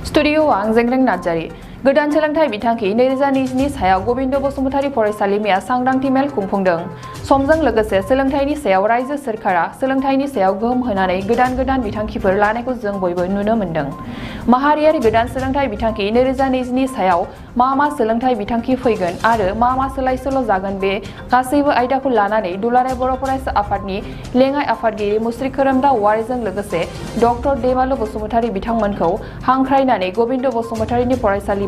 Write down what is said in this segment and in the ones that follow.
Studio आं जेंग्रें नार्जारी गोदान सोलोंथाइ बिथांखि 2020नि सायाव गबिन्द बसुमतारी फरायसालिमाया सांग्रांथि मेल खुंफुंदों। समजों लोगोसे सोलोंथाइनि सायाव रायजो सोरखारा सोलोंथाइनि सायाव गोहोम होनानै गोदान बिथांखिफोर लानायखौ जों बयबो नुनो मोनदों। माहारियारि गोदान सोलोंथाइ बिथांखि 2020नि सायाव मा सोलोंथाइ बिथांखि फैगोन आरो मा सोलाय सोल' जागोन बे गासैबो आयदाखौ लानानै दुलाराय बर' फरायसा आफादनि लेङाइ आफादगिरि मुस्रि खोरोमदाव वारिजों लोगोसे डक्टर दैमालु बसुमतारी बिथांमोनखौ हांख्रायनानै गबिन्द बसुमतारीनि फरायसालिमा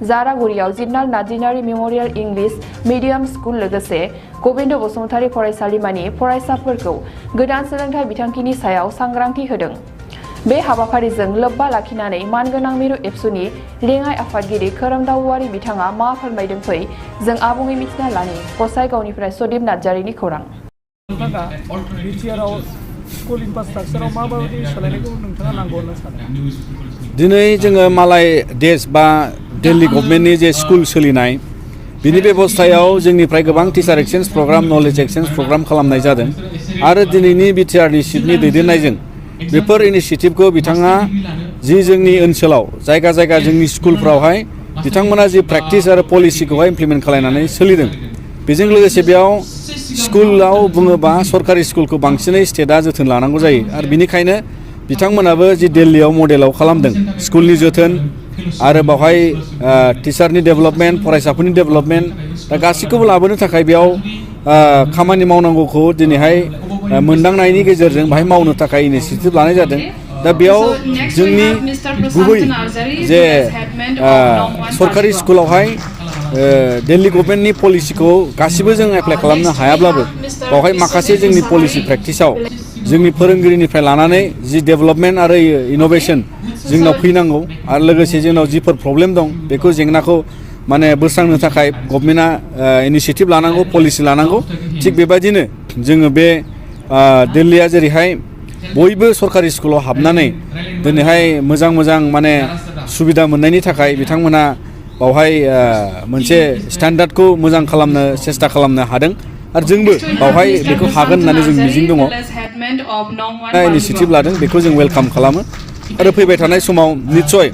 जारागुरियाव Jitnal Narzinary memorial English medium school लोगोसे गबिन्द बसुमतारी फरायसालिमानि फरायसाफोरखौ गोदान सोलोंथाइ बिथांखिनि सायाव सांग्रांथि होदों। बे हाबाफारिजों लोब्बा लाखिनानै मानगोनां मिरु एबसुनि लेङाइ आफादगिरि खोरोमदाव वारि बिथाङा मा फोरमायदों फै जों आबुङै मिथिना लानि। गसाइगावनिफ्राय सदीप नार्जारीनि खौरां। नोंथाङा बिटिआरआव स्कुल इनफ्रास्ट्राक्चाराव माबायदि सोलायनायखौ नोंथाङा नांगौ होनना सानो? दिनै जोङो मालाय देश बा दिल्ली गभर्नमेन्टनि जे स्कुल सोलिनाय बिनि बेबस्थायाव जोंनिफ्राय गोबां teacher exchange programme knowledge exchange programme खालामनाय जादों आरो दिनैनि बिटिआरनि चिफनि दैदेननायजों बेफोर इनिशिएटिभखौ बिथाङा जि जोंनि ओनसोलाव जायगा जोंनि स्कुलफ्रावहाय बिथांमोना जि प्रेक्टिस आरो पलिसिखौहाय इमप्लिमेन्ट खालामनानै सोलिदों। बेजों लोगोसे बेयाव स्कुलाव बुङोबा सरकारि स्कुलखौ बांसिनै स्टेटआ जोथोन लानांगौ जायो आरो बिनिखायनो बिथांमोनाबो जि दिल्लीयाव मडेलाव खालामदों स्कुलनि जोथोन आरो बावहाय टिचारनि डेभेलपमेन्ट फरायसाफोरनि डेभेलपमेन्ट दा गासैखौबो लाबोनो थाखाय बेयाव खामानि मावनांगौखौ दिनैहाय मोनदांनायनि गेजेरजों बाहाय मावनो थाखाय इनिशिएटिभ लानाय जादों। दा बेयाव जोंनि गुबै जे सरकारि स्कुलावहाय दिल्ली गभर्नमेन्टनि पलिसिखौ गासिबो जों एप्लाइ खालामनो हायाब्लाबो बावहाय माखासे जोंनि पलिसि प्रेक्टिसाव जोंनि फोरोंगिरिनिफ्राय लानानै जि डेभेलपमेन्ट आरो इनोभेशन जोंनाव फैनांगौ आरो लोगोसे जोंनाव जिफोर प्रब्लेम दं बेखौ जेंनाखौ माने बोस्रांनो थाखाय गभर्नमेन्टआ इनिशिएटिभ लानांगौ पलिसि लानांगौ। थिग बेबायदिनो जोङो बे दिल्लीया जेरैहाय बयबो सरकारि स्कुलाव हाबनानै दिनैहाय मोजां माने सुबिदा मोननायनि थाखाय बिथांमोना बावहाय मोनसे स्टेन्डार्डखौ मोजां खालामनो सेस्था खालामनो हादों आरो जोंबो बावहाय बेखौ हागोन होननानै जों मिजिं दङ। इनिशिएटिभ लादों बेखौ जों वेलकाम खालामो आरो फैबाय थानाय समाव निस्सय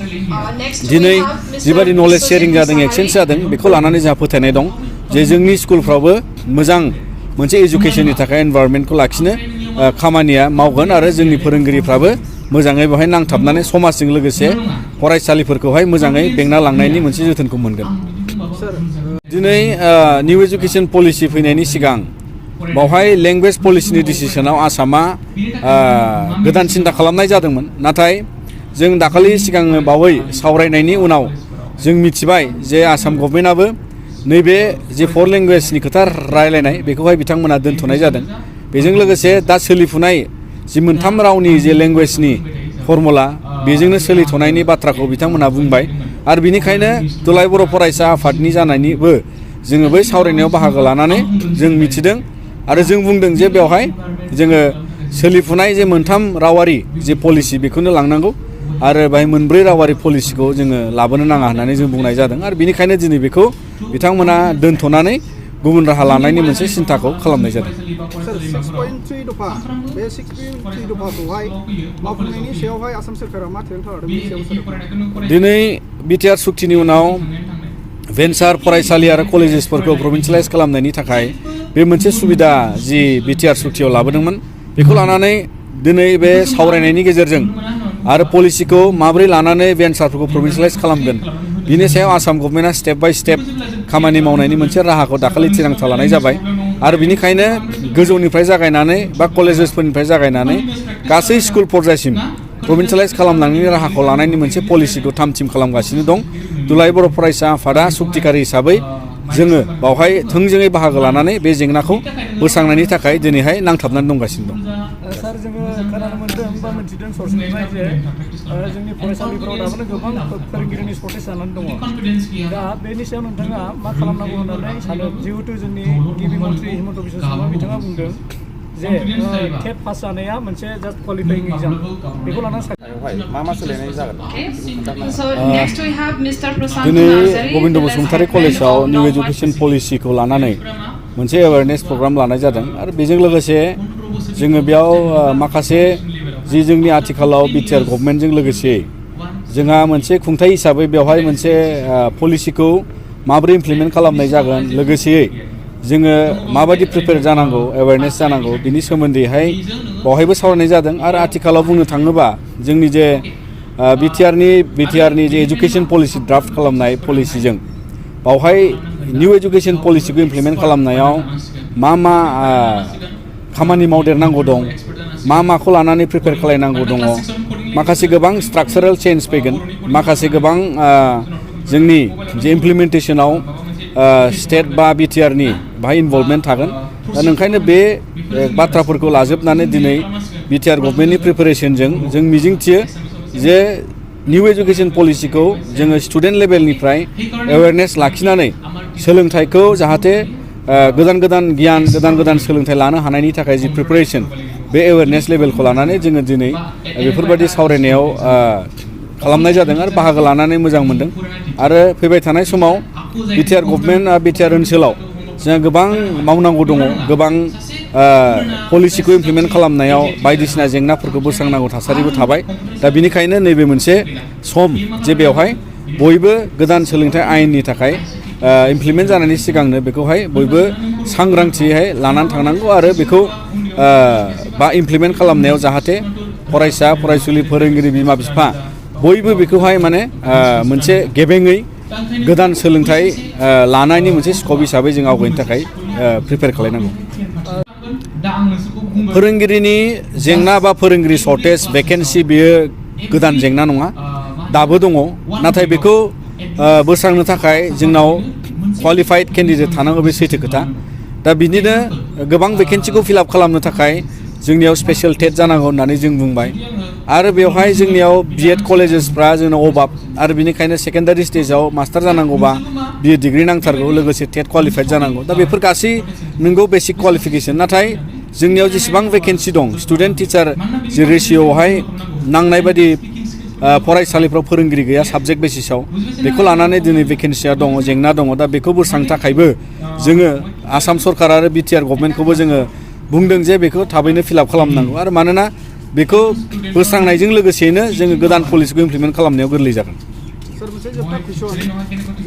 दिनै जिबायदि नलेज शेयारिं जादों एक्सचेन्ज जादों बेखौ लानानै जोंहा फोथायनाय दं जे जोंनि स्कुलफ्रावबो मोजां मोनसे एजुकेशननि थाखाय एनभायरनमेन्टखौ लाखिनो खामानिया मावगोन आरो जोंनि फोरोंगिरिफ्राबो मोजाङै बेवहाय नांथाबनानै समाजजों लोगोसे फरायसालिफोरखौहाय मोजाङै बेंना लांनायनि मोनसे जोथोनखौ मोनगोन। दिनै निउ एजुकेशन पलिसि फैनायनि सिगां बावहाय लेंगुवेज पलिसिनि डिसिसनाव आसामा गोदान सिन्था खालामनाय जादोंमोन नाथाय जों दाखालि सिगां बावै सावरायनायनि उनाव जों मिथिबाय जे आसाम गभर्नमेन्टआबो नैबे जे 4 लेंगुवेजनि खोथा रायलायनाय बेखौहाय बिथांमोना दोनथ'नाय जादों। बेजों लोगोसे दा सोलिफुनाय जि 3 रावनि जे लेंगुवेजनि फर्मुला बेजोंनो सोलिथ'नायनि बाथ्राखौ बिथांमोना बुंबाय आरो बिनिखायनो दुलाराय बर' फरायसा आफादनि जानायनिबो जोङो बै सावरायनायाव बाहागो लानानै जों मिथिदों आरो जों बुंदों जे बेवहाय जोङो सोलिफुनाय जे 3 रावारि जे पलिसि बेखौनो लांनांगौ आरो बाहाय 4 रावारि पलिसिखौ जोङो लाबोनो नाङा होननानै जों बुंनाय जादों आरो बिनिखायनो दिनै बेखौ बिथांमोना दोनथ'नानै गुबुन राहा लानायनि मोनसे सिन्थाखौ खालामनाय जादों। दिनै बिटिआर सुक्तिनि उनाव भेन्सार फरायसालि आरो कलेजेसफोरखौ प्रभिन्सियेलाइज खालामनायनि थाखाय बे मोनसे सुबिदा जि बिटिआर सुक्तियाव लाबोदोंमोन बेखौ लानानै दिनै बे सावरायनायनि गेजेरजों आरो पलिसिखौ माबोरै लानानै भेन्सारफोरखौ प्रभिन्सियेलाइज खालामगोन बिनि सायाव आसाम गभर्नमेन्टआ स्टेप बाय स्टेप खामानि मावनायनि मोनसे राहाखौ दाखालि थिरांथा लानाय जाबाय आरो बिनिखायनो गोजौनिफ्राय जागायनानै बा कलेजेसफोरनिफ्राय जागायनानै गासै स्कुल पर्यायसिम प्रभिन्सियेलाइज खालामनायनि राहाखौ लानायनि मोनसे पलिसिखौ थाम-थिम खालामगासिनो दं। दुलाराय बर' फरायसा आफादा सुक्तिकारि हिसाबै जोङो बावहाय थोंजोङै बाहागो लानानै बे जेंनाखौ बोस्रांनायनि थाखाय दिनैहाय नांथाबनानै दंगासिनो दं। सार जोङो खोनानो मोनदों बा मिथिदों सर्सनिफ्राय जे जोंनि फरायसालिफोराव दाबोनो गोबां फोरोंगिरिनि सर्टेज जानानै दङ। दा बेनि सायाव नोंथाङा मा खालामनांगौ होननानै सानो? जिहेतु जोंनि गिबि मन्थ्रि हिमन्त बिश्व शर्मा बिथाङा बुंदों जे टेट पास जानाया मोनसे जास्ट क्वालिफाइं एग्जाम बेखौ लानानै मा सोलायनाय जागोन? दिनै गबिन्द बसुमतारी कलेजाव निउ एजुकेशन पलिसिखौ लानानै मोनसे एवारनेस प्रग्राम लानाय जादों आरो बेजों लोगोसे जोङो बेयाव माखासे जि जोंनि आथिखालाव बिटिआर गभर्नमेन्टजों लोगोसे जोंहा मोनसे खुंथाय हिसाबै बेवहाय मोनसे पलिसिखौ माबोरै इमप्लिमेन्ट खालामनाय जागोन लोगोसेयै जोङो माबायदि प्रिपेयार जानांगौ एवेयारनेस जानांगौ बिनि सोमोन्दैहाय बावहायबो सावरायनाय जादों आरो आथिखालाव बुंनो थाङोबा जोंनि जे बिटिआरनि जे एजुकेशन पलिसि ड्राफ्ट खालामनाय पलिसिजों बावहाय निउ एजुकेशन पलिसिखौ इमप्लिमेन्ट खालामनायाव मा खामानि मावदेरनांगौ दं माखौ लानानै प्रिपेयार खालायनांगौ दङ माखासे गोबां स्ट्राक्चारेल चेन्ज फैगोन माखासे गोबां जोंनि जे इमप्लिमेन्टेसनाव स्टेट बा बिटिआरनि बाहाय इनभल्भमेन्ट थागोन दा ओंखायनो बे बाथ्राफोरखौ लाजोबनानै दिनै बिटिआर गभर्नमेन्टनि प्रिपेरेसनजों जों मिजिंथियो जे निउ एजुकेशन पलिसिखौ जोङो स्टुडेन्ट लेभेलनिफ्राय एवेयारनेस लाखिनानै सोलोंथाइखौ जाहाथे गोदान गियान गोदान सोलोंथाइ लानो हानायनि थाखाय जि प्रिपेरेसन बे एवेयारनेस लेभेलखौ लानानै जोङो दिनै बेफोरबायदि सावरायनायाव खालामनाय जादों आरो बाहागो लानानै मोजां मोनदों आरो फैबाय थानाय समाव बिटिआर गभर्नमेन्ट बिटिआर ओनसोलाव जोंहा गोबां मावनांगौ दङ गोबां पलिसिखौ इमप्लिमेन्ट खालामनायाव बायदिसिना जेंनाफोरखौ बोस्रांनांगौ थासारिबो थाबाय दा बिनिखायनो नैबे मोनसे सम जे बेवहाय बयबो गोदान सोलोंथाइ आयेननि थाखाय इमप्लिमेन्ट जानायनि सिगांनो बेखौहाय बयबो सांग्रांथियै लानानै थांनांगौ आरो बेखौ बा इमप्लिमेन्ट खालामनायाव जाहाथे फरायसा फरायसुलि फोरोंगिरि बिमा बिफा बयबो बेखौहाय माने मोनसे गेबेङै गोदान सोलोंथाइ लानायनि मोनसे स्कप हिसाबै जों आवगायनो थाखाय प्रिपेयार खालायनांगौ फोरोंगिरिनि जेंना बा फोरोंगिरि सर्टेज भेकेन्सि बेयो गोदान जेंना नङा दाबो दङ नाथाय बेखौ बोस्रांनो थाखाय जोंनाव क्वालिफाइड केन्डिडेट थानांगौ बे सैथो खोथा दा बिदिनो गोबां भेकेन्सिखौ फिलआप खालामनो थाखाय जोंनियाव स्पेशेल टेट जानांगौ होननानै जों बुंबाय आरो बेवहाय जोंनियाव बिएड कलेजेसफ्रा जोंनाव अभाब आरो बिनिखायनो सेकेन्डारि स्टेजाव मास्टार जानांगौबा बिए डिग्री नांथारगौ लोगोसे टेट क्वालिफाइड जानांगौ दा बेफोर गासै नोंगौ बेसिक क्वालिफिकेसन नाथाय जोंनियाव जेसेबां भेकेन्सि दं स्टुडेन्ट टिचार जि रेसिय'आवहाय नांनाय बायदि फरायसालिफ्राव फोरोंगिरि गैया साबजेक्ट बेसिसाव बेखौ लानानै दिनै भेकेन्सिया दङ जेंना दङ दा बेखौ बोस्रांनो थाखायबो जोङो आसाम सरकार आरो बिटिआर गभर्नमेन्टखौबो जोङो बुंदों जे बेखौ थाबैनो फिलआप खालामनांगौ आरो मानोना बेखौ बोस्रांनायजों लोगोसेयैनो जोङो गोदान पलिसिखौ इमप्लिमेन्ट खालामनायाव गोरलै जागोन सर मोनसे जोबथा कुइसन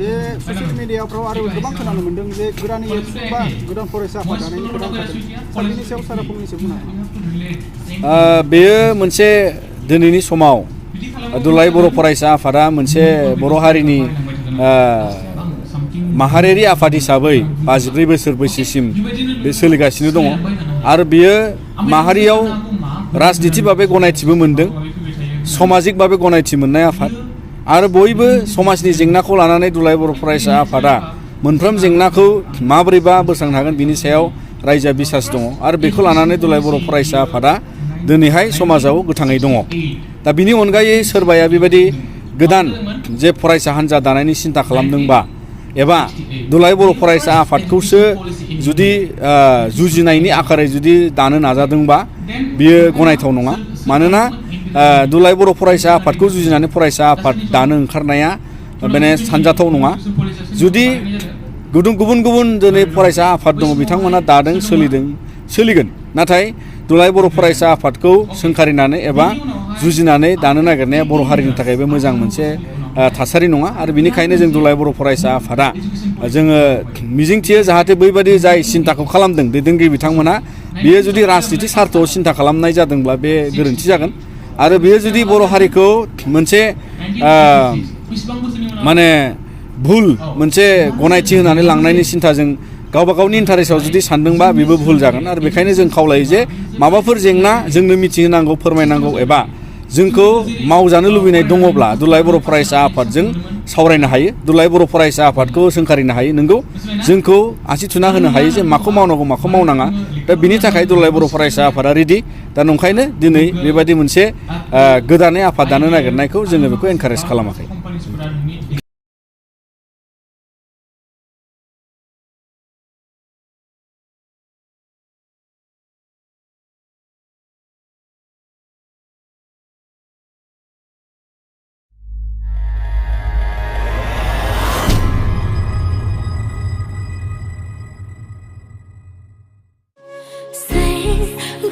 जे ससियेल मिडियाफ्राव आरो गोबां खोनानो मोन्दों जे गोदान एबसु बा गोदान फरायसा आफाद दानायनि खोथा ओंखारदों बिनि सायाव सारा फंनैसो बुंनो हागोन बेयो मोनसे दिनैनि समाव दुलाराय बर' फरायसा आफादा मोनसे बर' हारिनि माहारियारि आफाद हिसाबै 54 बोसोर बैसोसिम बे सोलिगासिनो दङ आरो बियो माहारियाव राजनिति भाबै गनायथिबो मोनदों समाजिक भाबै गनायथि मोननाय आफाद आरो बयबो समाजनि जेंनाखौ लानानै दुलाराय बर' फरायसा आफादा मोनफ्रोम जेंनाखौ माबोरैबा बोस्रांनो हागोन बिनि सायाव रायजोआ बिसास दङ आरो बेखौ लानानै दुलाराय बर' फरायसा आफादा दिनैहाय समाजाव गोथाङै दङ दा बिनि अनगायै सोरबाया बेबायदि गोदान जे फरायसा हान्जा दानायनि सिन्था खालामदोंबा एबा दुलाराय बर' फरायसा आफादखौसो जुदि जुजिनायनि आखारै जुदि दानो नाजादोंबा बियो गनायथाव नङा मानोना दुलाराय बर' फरायसा आफादखौ जुजिनानै फरायसा आफाद दानो ओंखारनाया माने सानजाथाव नङा जुदि गुबुन दिनै फरायसा आफाद दङ बिथांमोना दादों सोलिगोन नाथाय दुलाराय बर' फरायसा आफादखौ सोंखारिनानै एबा जुजिनानै दानो नागिरनाया बर' हारिनि थाखायबो मोजां मोनसे थासारि नङा आरो बिनिखायनो जों दुलाराय बर' फरायसा आफादा जोङो मिजिंथियो जाहाथे बैबादि जाय सिन्थाखौ खालामदों दैदेनगिरि बिथांमोना बियो जुदि राजनिति सार्थआव सिन्था खालामनाय जादोंब्ला बे गोरोन्थि जागोन आरो बियो जुदि बर' हारिखौ मोनसे माने भुल मोनसे गनायथि होनानै लांनायनि सिन्थाजों गावबा गावनि इन्टारेस्टआव जुदि सानदोंबा बेबो भुल जागोन आरो बेखायनो जों खावलायो जे माबाफोर जेंना जोंनो मिथिहोनांगौ फोरमायनांगौ एबा जोंखौ मावजानो लुबैनाय दङब्ला दुलाराय बर' फरायसा आफादजों सावरायनो हायो दुलाराय बर' फरायसा आफादखौ सोंखारिनो हायो नोंगौ जोंखौ आसि थुना होनो हायो जे माखौ मावनांगौ माखौ मावनाङा दा बिनि थाखाय दुलाराय बर' फरायसा आफादा रेडि दा नंखायनो दिनै बेबायदि मोनसे गोदानै आफाद दानो नागिरनायखौ जोङो बेखौ एनकारेज खालामाखै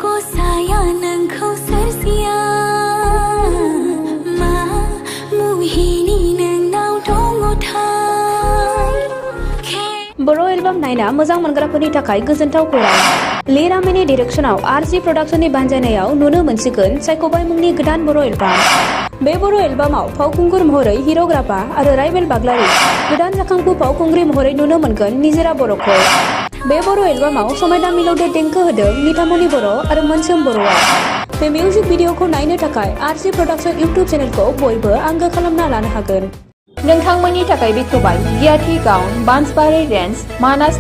गसाया नोंखौ सोरजिया मा बर' एलबाम नायना मोजां मोनग्राफोरनि थाखाय गोजोनथाव खौरां लिरामिनि डिरेक्शनाव आरजी प्रडाक्शननि बानजायनायाव नुनो मोनसिगोन सायख'बाय मुंनि गोदान बर' एलबाम बे बर' एलबामाव फावखुंगुर महरै हिर'ग्राफा आरो राइबेल बाग्लारि गोदान जाखांफु फावखुंग्रि महरै नुनो मोनगोन निजोरा बर'खौ बे बर' एलबामाव समायना मिलौदो देंखो होदों निथामनि बर' आरो मोनसोम बर'आ बे मिउजिक भिडिअखौ नायनो थाखाय आरजी प्रडाक्शन इउटुब चेनेलखौ बयबो आंगो खालामना लानो हागोन नोंथांमोननि थाखाय बेखेवबाय गियाथि गाउन बान्सबारि रेन्ज मानास